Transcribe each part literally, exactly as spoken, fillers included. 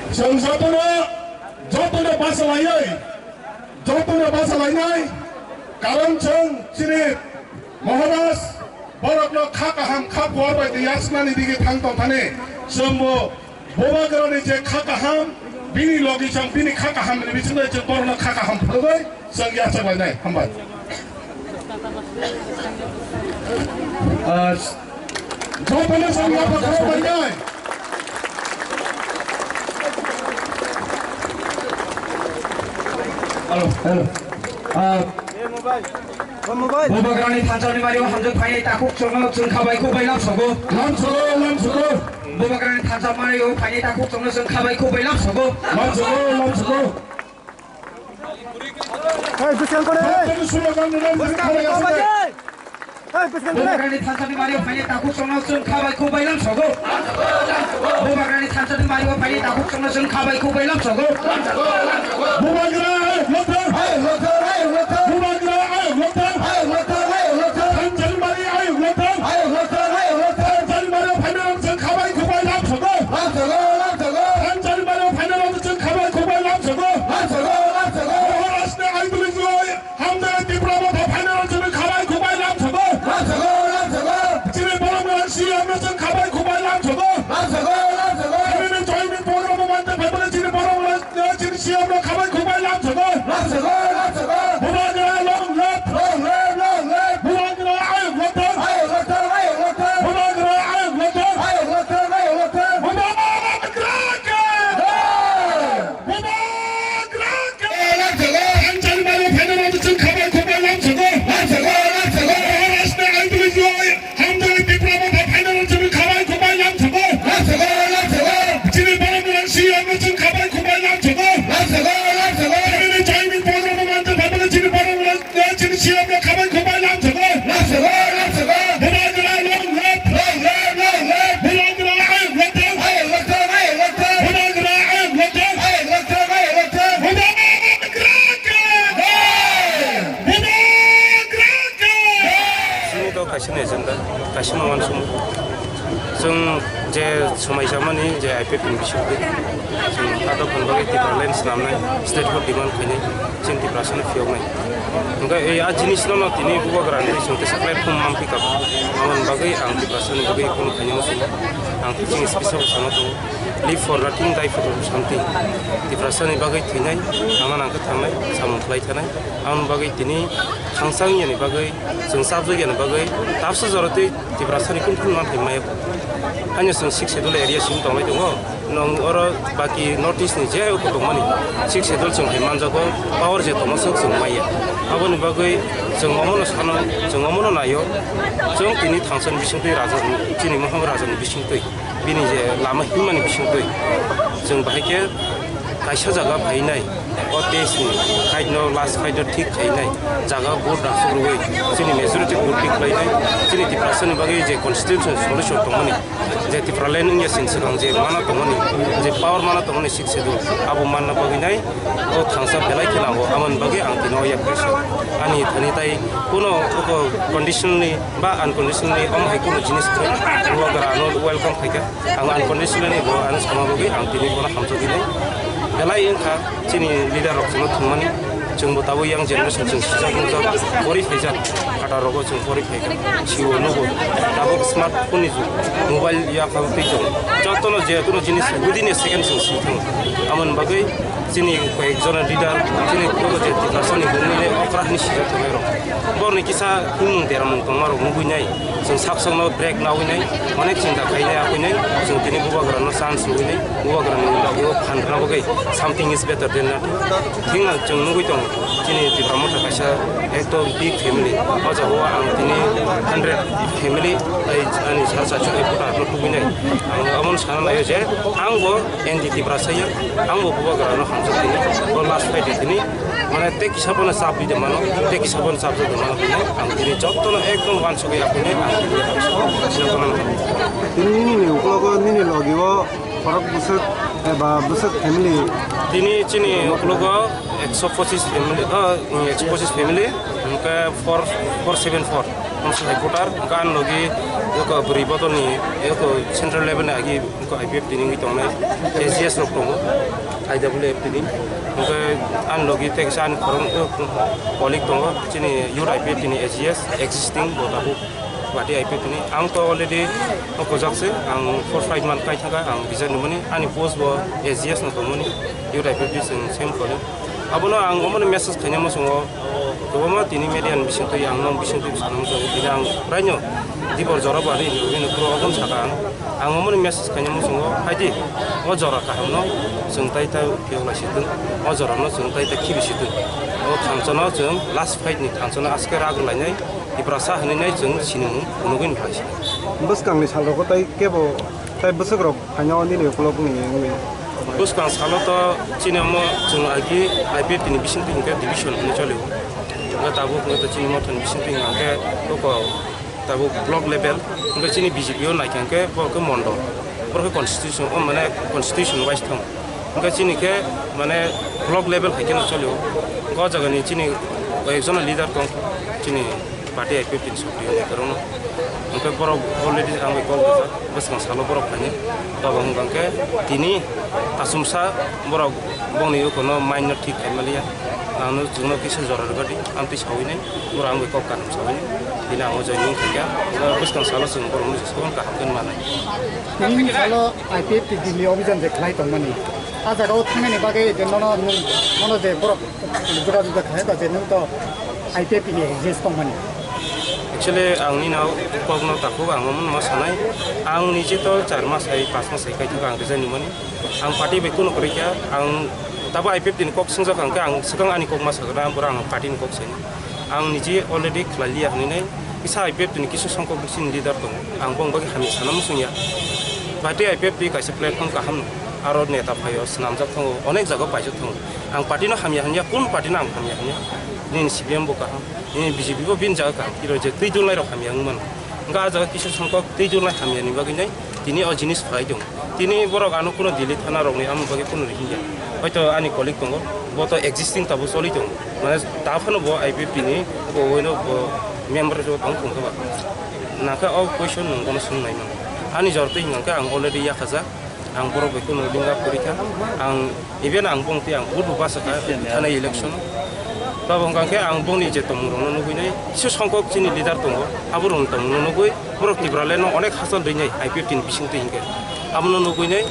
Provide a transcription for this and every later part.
Chwng jotono, jotono bachalaiyai, jotono bachalainai, karon chwng chini Maharaj borokno kha kaham, kha buar bai twi yachaknani digi thang tong thani, chwngbo Bubagrani je kha kaham, bini logi chwng bini kha kaham ni bisingo chwng borokno kha kaham phunugwi chwng yachak lainai. Hambai. Ah, jotono chwng yapha khorok lainai. Hello, hello. Ah, Bubagrani thansa ni mari o hamjak phainai takhuk chwngno chwng khabai khubai lam sogo. Lam sogo, lam sogo. Bubagrani thansa mari o phainai takhuk chwngno chwng khabai khubai lam sogo. Lam sogo, lam sogo. Hey, biskang kore, hey. Hey, biskang kore. Bubagrani thansa ni mari o phainai takhuk chwngno chwng khabai khubai lam sogo. Bubagrani thansa ni mari o phainai takhuk chwngno chwng khabai khubai lam sogo. Bubagra ayuk lothar. Ayuk lothar, ayuk lothar. Bubagra ayuk lothar. Ayuk lothar, ayuk lothar. Thansa ni mari ayuk lothar. Ayuk lothar, ayuk lothar. Thansa ni mari o phainai rok chwng khabai khubai lam sogo. Lam sogo, lam sogo. Thansa ni mari o phainai rok chwng khabai khubai lam sogo. Lam sogo, lam sogo. Maharaj ni aiduli joi. Hamjani Tipra Motha phainai rok chwng khabai khubai lam sogo. Lam sogo, lam sogo. Chini borok rok C M no chwng khabai khubai lam sogo. Lam sogo, lam sogo. Chini joining program o mante phaimani chini borok rok chini C M no khabai khubai lam sogo. Lam sogo, lam sogo. Bubagra long live. Long live, long live. Bubagra ayuk lothar. Ayuk lothar, ayuk lothar. Bubagra ayuk lothar. Ayuk lothar, ayuk lothar. Bubagra ke. Jai. Bubagra ke. Thansa ni mari o phainai rok chwng khabai khubai lam sogo. Lam sogo, lam sogo. Maharaj ni aiduli joi. Hamjani Tipra Motha phainai rok chwng khabai khubai lam sogo. Lam sogo, lam sogo. Chini borok rok C M no chwng khabai khubai lam sogo. Lam sogo, lam sogo. Chini joining program o mante phaimani chini borok rok chini C M no khabai khubai lam sogo. Lam sogo, lam sogo. Bubagra long live. Long live, long live. Bubagra ayuk lothar. Ayuk lothar, ayuk lothar. Bubagra ayuk lothar. Ayuk lothar, ayuk lothar. Bubagra ke. Jai. Bubagra ke. Chini to kaisa ni agenda, kaisa no uansukmung. Chwng je swmai chamani je I P F T ni bisingtwi chwng adoption bagwi Tipraland swnamnai, state for demand khainai, chini Tiprasano phiyoknai. Hwnkhe ei a jinisno no tini Bubagrani chwng tesa khlai phum manphi kha. Aboni bagwi ang Tiprasani bagwi kunu khainai muchungo. Ang chini special sana tongo. Live for nothing, die for something. Tiprasani bagwi thwinai, tangna nangkhe thangnai, samung khlai thanai. Aboni bagwi tini thangsa wngyani bagwi, chwng chapjak yani bagwi, tapsa jora twi Tiprasani kunu kunu manthai maya. Haino chwng Sixth Schedule area simi tonglai tongo. Nwng oro baki North East ni je oko tongmani Sixth Schedule chwng hai manjago, power je tongma swk chwng maya. Aboni bagwi chwng omono sano, chwng omono naio, chwng tini thangsani bisingtwi raja, chini mohang rajani bisingtwi, bini je lama himmani bisingtwi chwng bahai khe kaisa jaga phainai, o test ni fight no, last fight no thik khainai, jaga vote rwui chini majority vote thik khlainai, chini Tiprasani bagwi je constitution solution tongmani, je Tipraland wngya sini swkang je mana tongmani, je power mana tongmani Sixth Schedule, abo manna bagwi nai o thangsa belai khe nango, aboni bagwi ang tini o yak kaisa ani thani tai kuno oko conditional ni ba unconditional ni omo hai kuno jinis kwrwi, Bubagra ano welcome khaikha, ang unconditional ni bo ano sama bagwi ang tini bono hamjagwi nai belai wngkha. Chini leader rok chwngno thwngmani, chwngbo tabuk young generation chwng sijak nukjak, pori phaijak, phataro rogo chwng pori phaikha, siwo nugo, tabuk smartphone ni jug, mobile yaphang twi tongo, jotono je kuno jinis within a second chwng swi thango. Amoni bagwi chini koyek jona leader, chini kugo je Tiprasani bumungni okra hwnwi sijak tongnai rok, borokni kisa himung deramung tongma rok nugwi nai, chwng sak sakno break nawi nai, onek chinta khainai, akhoi nai, chwng tini Bubagrano chance rwui nai. Bubagrani bagwi o phan rwna bagwi something is better than nothing. Thik no chwng nugwi tongo, chini Tipra Motha kaisa ekdom big family. O jaga o ang tini hundred family, ai, ani sal sal chwng ekota no tubui nai. Ang omono sana naio je ang bo N D Tiprasa ya, ang bo Bubagrano hamjak tini, o last fight tini. Mane tei kisa bono chap di de mano, tei kisa bono chap di de mano hinwi ang tini jotono ekdom uansugwi aphini ang tini jotono. Tini nini uklogo nini logi o khorok bwswk eba bwswk family? Tini chini uklogo ekso pochis family, ah, ekso pochis family, hwnkhe four, four seven four. Mungsa hai voter, gan logi, yoko bwrwi bodolni, yoko central level ni agi, yoko I P F T ni wngwi tongnai, A G S rok tongo, I W F T ni. Hwnkhe ani logi tei kisa ani khorang, colleague tongo, chini youth I P F T ni A G S, existing bo tabuk party I P F T ni. Ang to already kojak se, ang four five month kai thangkha, ang resign rimani, ani post bo A G S no tongmani, youth I P F T ni same colleague. Abono ang omono message khaina muchungo, kwbangma tini media ni bisingtwi ang nong bisingtwi sana muchungo, tini ang raino dibor jora bari hinwi bini bro ogon saka ang. Ang omono message khaina muchungo, phaidi o jora kahamno chwng tai ta phiyok lai situng, o jorano chwng tai ta khibi situng. O thanchano chwng last fight ni thanchano aske rag lainai, Tiprasa hinwi nai chwng sinimung phunugwi ni phaisi. Bwskangni salrogo tai kebo tai bwswkrok phaina o nini ukulokni wngwi. Bwskang salo to chini omo chwng agi I P F T ni bisingtwi hwnkhe division hinwi cholio. Hwnkhe tabuk hwnkhe to chini mothani bisingtwi hwnkhe koko tabuk block level, hwnkhe chini B J P o naikha hwnkhe bo khe mondol. Boro khe constitution, o mane constitution wise thang. Hwnkhe chini khe mane block level hai kheno cholio. Hwnkhe o jagani chini koi ekjona leader tong, chini party I P F T ni sokri hwnwi kwrwngno. Hwnkhe borok already ang bai kok rijak, bwskang salo borok phainai. Tabok hwnkha khe tini achomsa borok bongni ukono mind no thik khai maliya. Ang no chwngno kisa jora rwgadi, amtwi sawi nai, borok ang bai kok kanam sawi nai. Tini ang o joining khaikha, bwskang salo chwng borokno jesa kaham khe manai. Tini salo I P F T Delhi obhijan je khlai tongmani, a jagao thangnani bagwi je nono nwng, nono je borok juda juda khlai ba je nwng to I P F T ni exist tongmani. Actually, ang nini o kokno takhuk ang omo ma sanai. Ang niji to char mas hai, pas mas hai kaithok ang resign nimani. Ang party bai kuno kwrwi kha, ang tabo I P F T ni kok swngjak ang khe ang swkang ani kok ma sagana, borok ang party ni kok sani. Ang niji already khlai liya hinwi nai, kisa I P F T ni kisa songkok bising leader tongo. Ang bong bagwi hamya sana muchung ya. Party I P F T kaisa platform kaham, aro neta phaio, swnamjak thango, onek jaga paijak thango. Ang party no hamya hanya, kun party no ang hamya hanya. Nini C P M bo kaham, nini B J P bo bini jaga kaham, kiro je twi dulnai rok hamya wng mano. Hwnkhe a jaga kisa songkok twi dulnai hamya ni bagwi nai tini o jinis phalai tongo. Tini borok ano kuno Delhi thana rokni amo bagwi kuno rihingya. Hoito ani colleague tongo, bo to existing tabo choli tongo. Mane ta phano bo I P F T ni bo oino bo member jo tong thung kha ba. Nangkhe o question nwng bono swng nai mano. Ani jor twi hwnkha khe ang already yakhajak. Ang borok bai kuno link up kwrwi kha. Ang even ang bong twi ang vote bo basa kha thana election. Tabo hwnkha khe ang bongni je tongmung rokno nugwi nai. Kisa songkok chini leader tongo. Abo rokni tongmung no nugwi borok Tipraland no onek hachal rwi nai I P F T ni bising twi hinkhe. Abono nugwi nai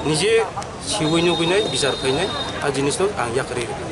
nije siwi nugwi nai bichar khai nai a jinis no ang yakarwi rwkha.